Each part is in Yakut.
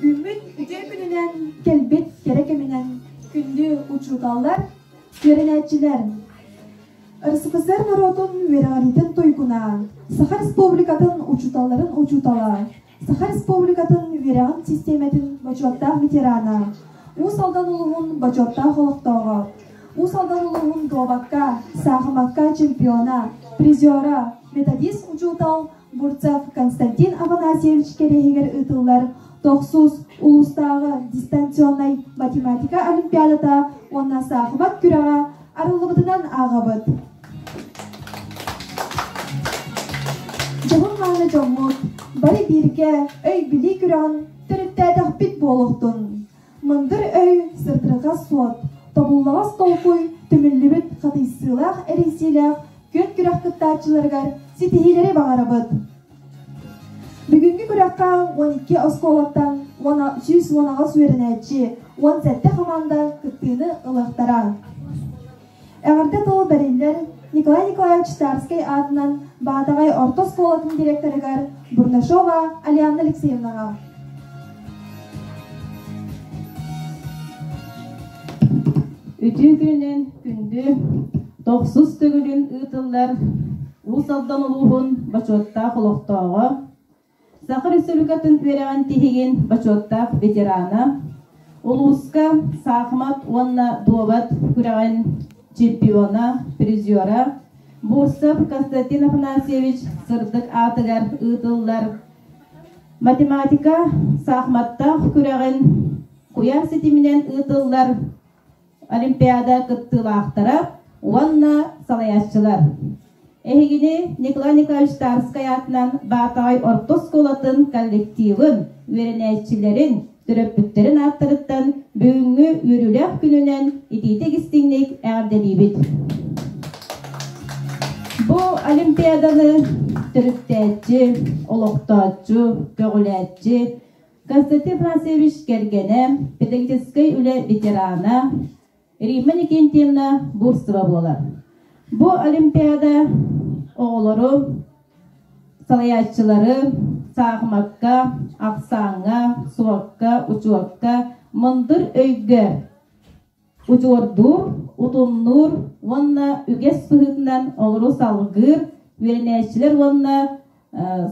Үүммүт үтүө күнүнэн, кэлбит кэрэ кэминэн күндү учууталлар, үөрэнээччилэр! РСФСР норуотун үөрэҕириитин туйгуна, Саха Республикатын учууталларын учуутала, Саха Республикатын үөрэҕин систиэмэтин бочуоттаах ветерана, Уус Алдан улууһун бочуоттаах олохтооҕо, Уус Алдан улууһун дуобакка, саахымакка чемпиона, призера, методист учуутал Бурцев Константин Афанасьевич кэриэһигэр ыытыллар тохсус улуустааҕы дистанционнай математика олимпиадата уонна саахымат күрэҕэ арыллыбытынан ааҕабыт. Дьоһун-мааны дьоммут бары бииргэ өй-билии күрэҕин төрүттээтэхпит буолуохтун. Мындыр өй, сырдырҕас суот, тобуллаҕас толкуй түмүллүбүт хатыйсыылаах эрийсиилээх күөн күрэх кыттааччыларыгар ситиһиилэри баҕарабыт. Бүгүҥҥү күрэххэ 12 оскуолаттан 118 үөрэнээччи, 17 хамаанда кыттыыны ылыахтара. Эҕэрдэ тыл бэриллэр Николай Николаевич Тарскай аатынан Баатаҕай орто оскуолатын директорыгар Бурнашова Алианна Алексеевнаҕа. Үтүө күнүнэн күндү тохсус төгүлүн ыытыллар Уус Алдан улууһун бочуоттаах олохтооҕо, Саха Республикатын үөрэҕин тиһигин бочуоттаах ветерана, улууска саахымат уонна дуобат күрэҕин чемпиона, призера Бурцев Константин Афанасьевич сырдык аатыгар ыытыллар математика саахыматтаах күрэҕин куйаар ситиминэн ыытыллар Олимпиада кыттыылаахтара уонна салайааччылар. Эһигини Николай Николаевич Тарскай аатынан Баатаҕай орто оскуолатын коллективын, үөрэнээччилэрин, төрөппүттэрин ааттарыттан бүгүҥҥү үөрүүлээх күнүнэн итиитик-истиҥник эҕэрдэлиибит. Бу Олимпиаданы төрүттээччи, олохтооччу, көҕүлээччи Константин Афанасьевич кэргэнэ, педагогическай үлэ ветерана Римма Никентьевна Бурцева буолар. Бу Олимпиада оҕолору, салайааччылары саахымакка, ахсааҥҥа, суокка, учуокка, мындыр өйгө Удьуордуур, утумнуур уонна үгэс быһыытынан олору салгыыр үөрэнээччилэр уонна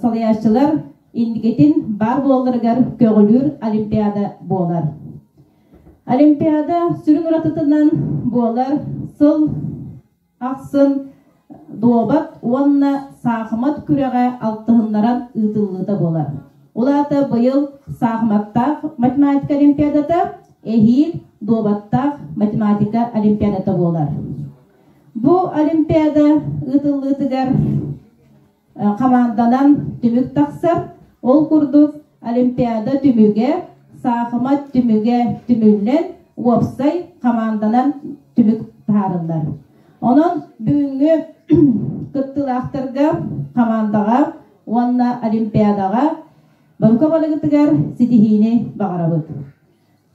салайааччылар инникитин баар буолалларыгар көҕүлүүр олимпиада буолар. Олимпиада сүрүн уратытынан буолар сыл ахсын дуобат уонна саахымат күрэҕэ алтыһыннаран ыытыллыыта буолар. Ол аата быйыл саахыматтаах математика олимпиадата, эһиил дуобаттаах математика олимпиадата буолар. Бу олимпиада ыытыллыытыгар хамаанданан түмүк тахсар. Ол курдук олимпиада түмүгэ, саахымат түмүгэ түмүллэн, уопсай хамаанданан түмүк таһаарыллар. Онон бүгүҥҥү кыттыылаахтарга хамаандаҕа уонна олимпиадаҕа барыка барыгытыгар ситиһиини баҕарабыт.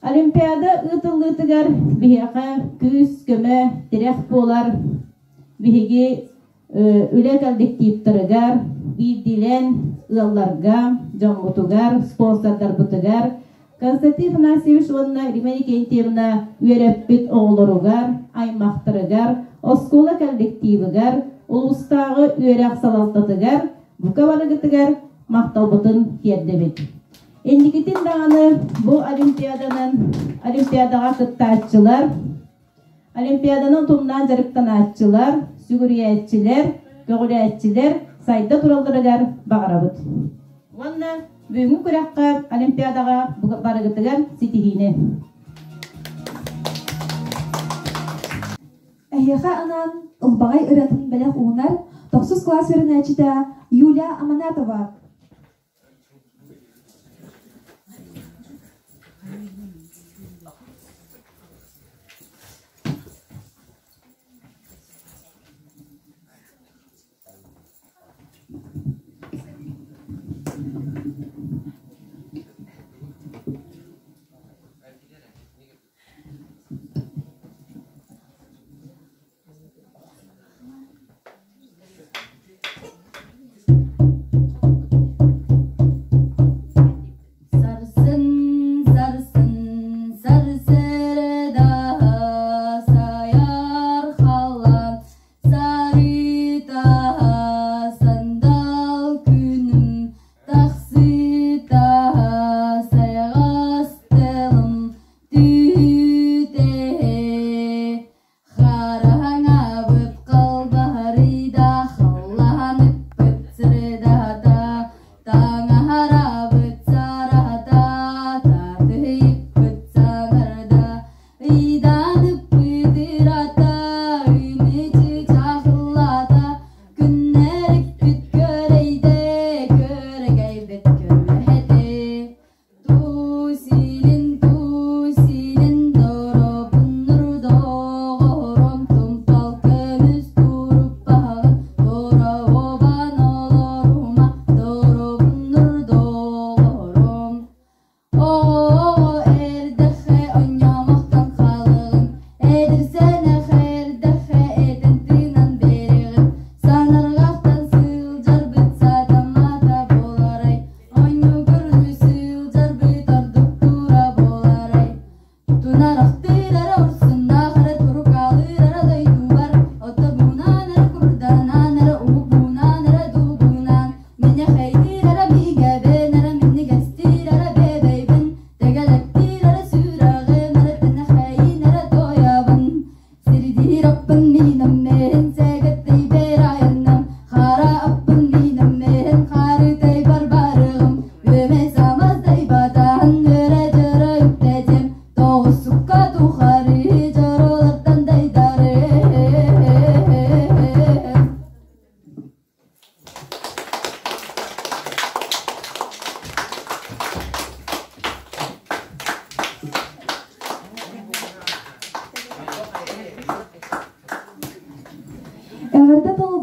Олимпиада ыытыллыытыгар биһиэхэ күүс-көмө, тирэх буолар биһиги үлэ коллективтарыгар, биирдиилээн ыалларга, дьоммутугар, спонсордарбытыгар Константин Афанасьевич уонна Римма Никентьевна үөрэппит оҕолоругар, аймахтарыгар, оскуола коллективыгар, улуустааҕы үөрэх салалтатыгар, бука барыгытыгар махталбытын тиэрдэбит. Инникитин даҕаны бу олимпиаданан олимпиадаҕа кыттааччылар, Олимпиаданы утумнаан дьарыктанааччылар, сүгүрүйээччилэр, көҕүлээччилэр сайда туралларыгар баҕарабыт. Уонна бүгүҥҥү күрэххэ Олимпиадаҕа барыгытыгар ситиһиини! Эһиэхэ анаан ылбаҕай ырыатын бэлэх уунар тохсус кылаас үөрэнээччитэ Юлия Аманатова.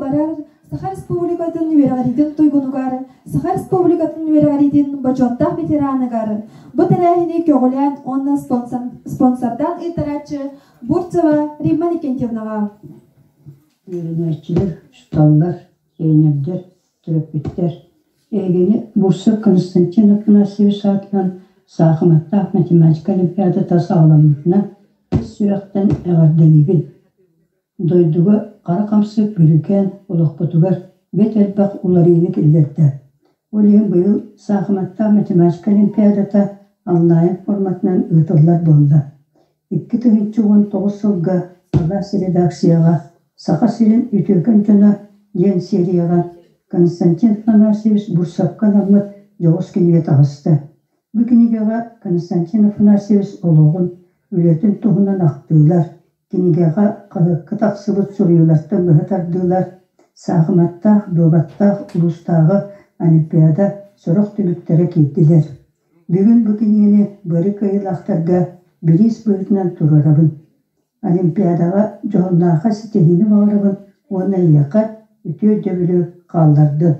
барар Саха Республикатын үөрэҕириитин туйгунугар, Саха Республикатын үөрэҕириитин бочуоттаах ветераныгар бу тэрээһини көҕүлээн уонна спонсордаан ыыттарааччы Бурцева Римма Никентьевнаҕа. Үөрэнээччилэр, учууталлар, тренердэр, төрөппүттэр эһигини Бурцев Константин Афанасьевич аатынан саахыматтаах математика олимпиадата саҕаламмытынан ис сүрэхтэн эҕэрдэлиибин! Дойдуга хара хамсык бүрүүкээн олохпутугар бэрт элбэх уларыйыыны киллэрдэ. Ол иһин быйыл саахыматтаах математика олимпиадата онлайн форматынан ыытыллар буолла. 2019 сылга Алаас редакцияҕа «Саха сирин үтүөкэн дьоно» диэн серияҕа Константин Афанасьевич Бурцевка анаммыт дьоҕус кинигэ таҕыста. Бу кинигэҕэ Константин Афанасьевич олоҕун, үлэтин туһунан ахтыылар, Кинигэҕэ хаһыакка тахсыбыт суруйуулартан быһа тардыылар, саахыматтаах, дуобаттаах улуустааҕы олимпиада сорох түмүктэрэ киирдилэр. Бүгүн бу кинигэни бары кыайыылаахтарга бириис быһыытынан туруорабын. Олимпиадаҕа дьоһуннаахха ситиһиини баҕарабын уонна эйиэхэ үтүө өйдөбүлү хааллардын.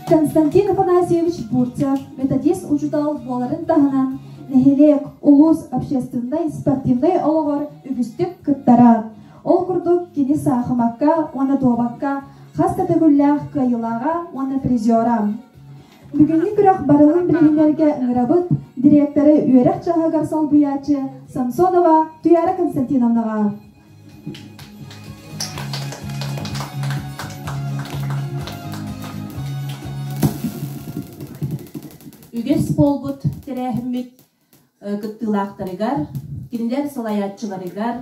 Константин Афанасьевич Бурцев методист учуутал буоларын таһынан нэһилиэк, улуус общественнай, спортивнай олоҕор үгүстүк кыттара. Ол курдук кини саахымакка уонна дуобакка хас да төгүллээх кыайыылааҕа уонна призера. Бүгүҥҥү күрэх барылын билиһиннэргэ ыҥырабыт дириэктэри үөрэх чааһыгар солбуйааччы Самсонова Туяра Константиновнаҕа. Үгэс буолбут тэрээһиммит кыттыылаахтарыгар, кинилэр салайааччыларыгар,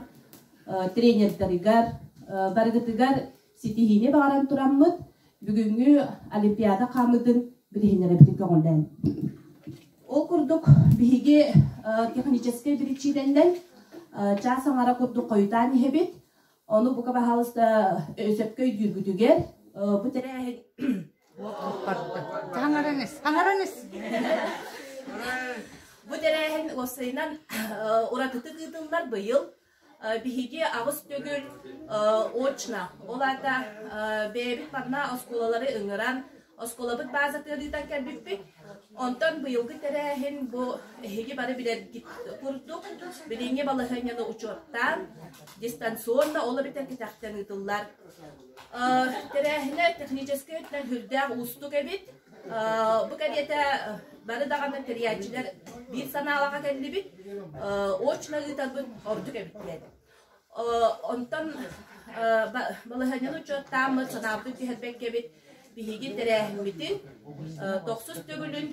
тренердарыгар, барыгытыгар ситиһиини баҕаран тураммыт, бүгүҥҥү Олимпиада хаамыытын билиһиннэрэбитин көҕүлээн. Ол курдук биһиги техническэй биричиинэннэн чаас аҥара курдук хойутаан иһэбит. Ону бука баһаалыста сөпкө өйдүүргүтүгэр бу тэрээһин Хаҥараҥыс, хаҥараҥыс. Бу тэрээһин уопсайынан уратытык ыытыллар быйыл Биһиги аҕыс төгүл очно, ол аата бэйэбит манна оскуолалары ыҥыран, оскуолабыт баазатыгар ыытан кэлбиппит. Онтон быйылгы тэрээһин бу эһиги бары билэргит курдук, билиҥҥи балаһыанньаны учуоттаан, дистанционно ол эбэтэр кэтэхтэн ыытыллар. Тэрээһинэ техническэй өттүнэн сүрдээх уустук эбит. Бу кэриэтэ бары даҕаны тэрийээччилэр биир санаалаха кэллибит, очно ыытарбыт ордук эбит диэн. Онтон балаһыанньаны учуоттааммыт, санаабытын түһэрбэккэбит биһиги тэрээһиммитин тохсус төгүлүн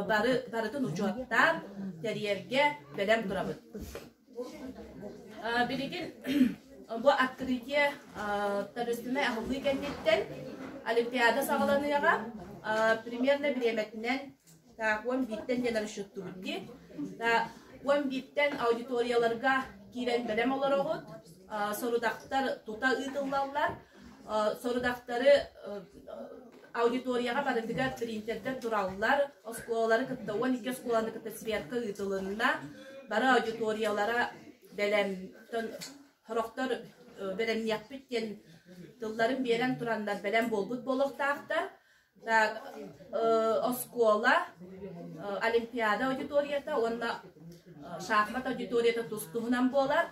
бары барытын учуоттаан тэрийэргэ бэлэм турабыт. Билигин бу открытие торжественнай аһыллыы кэнниттэн Олимпиада саҕаланыаҕа. Примерно бириэмэтинэн так 11-тэн диэн расчеттубут дии. 11-тэн аудиторияларга киирэн бэлэм олороҕут. Сорудахтар тута ыытыллаллар. Сорудахтары аудиторияҕа барытыгар принтердэр тураллар. Оскуолалары кытта 12 оскуоланы кытта сверка ыытылынна. Бары аудиториялара бэлэмтэн сорохтор бэлэмниэхпит диэн тылларын биэрэн тураннар бэлэм буолбут буолуохтаахтар. Так, оскуола, олимпиада аудиторията уонна шахмат аудиторията тус-туһунан буолар.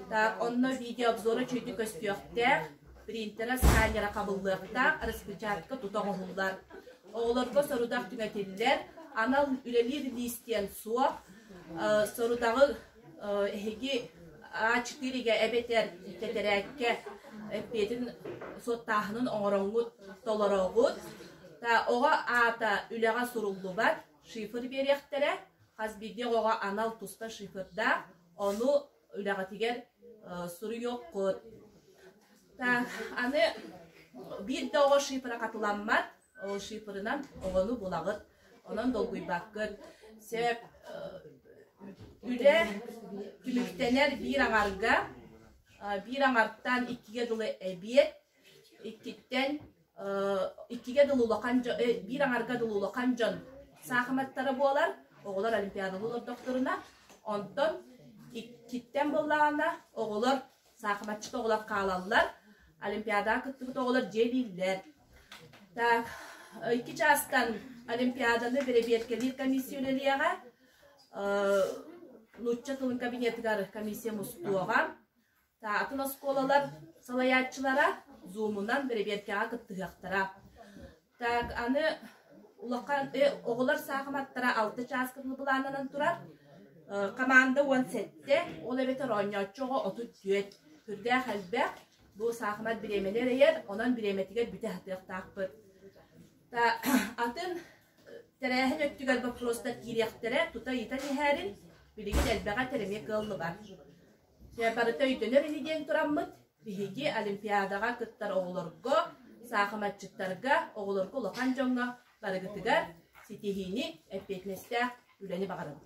Так, онно видеообзора үчүгэйдик көстүөхтээх, принтера, сканера хабыллыахтаах, распечатка тута оҥоһуллар. Оҕолорго сорудах түҥэтиллэр, анал үлэлиир лиис диэн суох. Сорудаҕы эһиги А4-гэ эбэтэр тэтэрээккэ эппиэтин суоттааһынын оҥороҥҥут толороҕут. Оҕо аата үлэҕэ суруллубат, шифр биэриэхтэрэ. Хас биирдии оҕоҕо анал туспа шифрдаах, ону үлэҕитигэр суруйуоххут. Аны биир да оҕо шифра хатыламмат, ол шифрынан оҕону булаҕыт. Онон долгуйбаккыт. Сөп үлэ түмүктэнэр биир аҥарга, биир аҥартан иккигэ дылы эбиэт, иккиттэн иккигэ дылы улахан дьон, биир аҥарга дылы улахан дьон саахыматтара буолар. Оҕолор олимпиадалыы олордохторуна, онтон иккиттэн буоллаҕына оҕолор саахыматчыт оҕолор хаалаллар, олимпиадаҕа кыттыбыт оҕолор дьиэлииллэр. Так, 2 чаастан олимпиаданы бэрэбиэркэлиир комиссия үлэлиэҕэ. Нуучча тылын кабинетыгар комиссия мустуоҕа. Атын оскуолалар салайааччылара зумунан бэрэбиэркэҕэ кыттыһыахтара. Так, аны улахан оҕолор саахыматтара 6 чааска былааннанан турар. Команда 17, ол эбэтэр оонньооччу оҕо 34. Сүрдээх элбэх. Бу саахымат бириэмэни эрэйэр, онон бириэмэтигэр бүтэ сатыахтаахпыт. Атын тэрээһин өттүгэр боппуруостар киириэхтэрэ, тута ыйытан иһээрин, билигин элбэҕэ этэр эмиэ кыаллыбат. Дьэ, барыта өйдөнөр ини диэн тураммыт, биһиги Олимпиадаҕа кыттар оҕолорго, саахыматчыттарга, оҕолорго улахан дьоҥҥо барыгытыгар ситиһиини, эппиэтинэстээх үлэни баҕарабыт.